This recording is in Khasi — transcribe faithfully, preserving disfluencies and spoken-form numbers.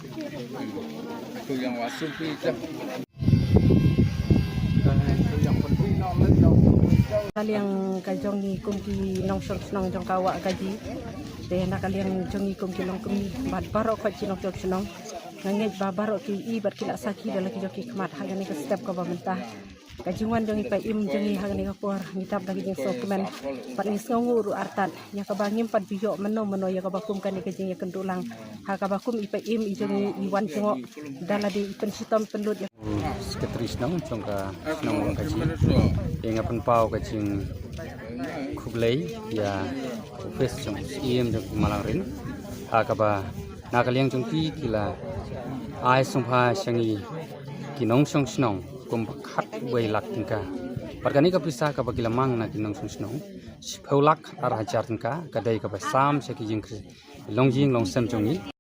Ka liang ka jong ngi kum ki nongshong shnong jong ka Wahkaji. Te na ka liang jong ngi kum ki longkmie bad baroh khoit ki nongshong shnong, nga ngeit ba baroh ki i bad ki la sakhi da la ki jong ki khmat ha kane ka step kaba mynta. Ka jingwan jong i Paiem jong ngi ha kane ka por ngi tap da ka jingsngewkmen bad ngi sngewnguh ruh artat ïa kaba ngim pat ju ïoh mynno mynno ïa kaba kum kane ka jingïakynduh lang, ha kaba kum i Paiem i jong ngi i wan jngoh da lade i pynshitom pynlut ïa. Secretary shnong jong ka shnong Wahkaji, ïa nga pynpaw ka jingkhublei ïa office jong Syiem jong ki Malangrin, ha kaba na ka liang jong ki ki la ai sngewbha sha ngi ki nongshong shnong kumba khatwei lak tyngka. Bad kane ka pisa kaba ki la mang na ki nongshong shnong, shiphew lak ar hajar tyngka, ka dei kaba sam sha ki jingkri longjing longsem jong ngi.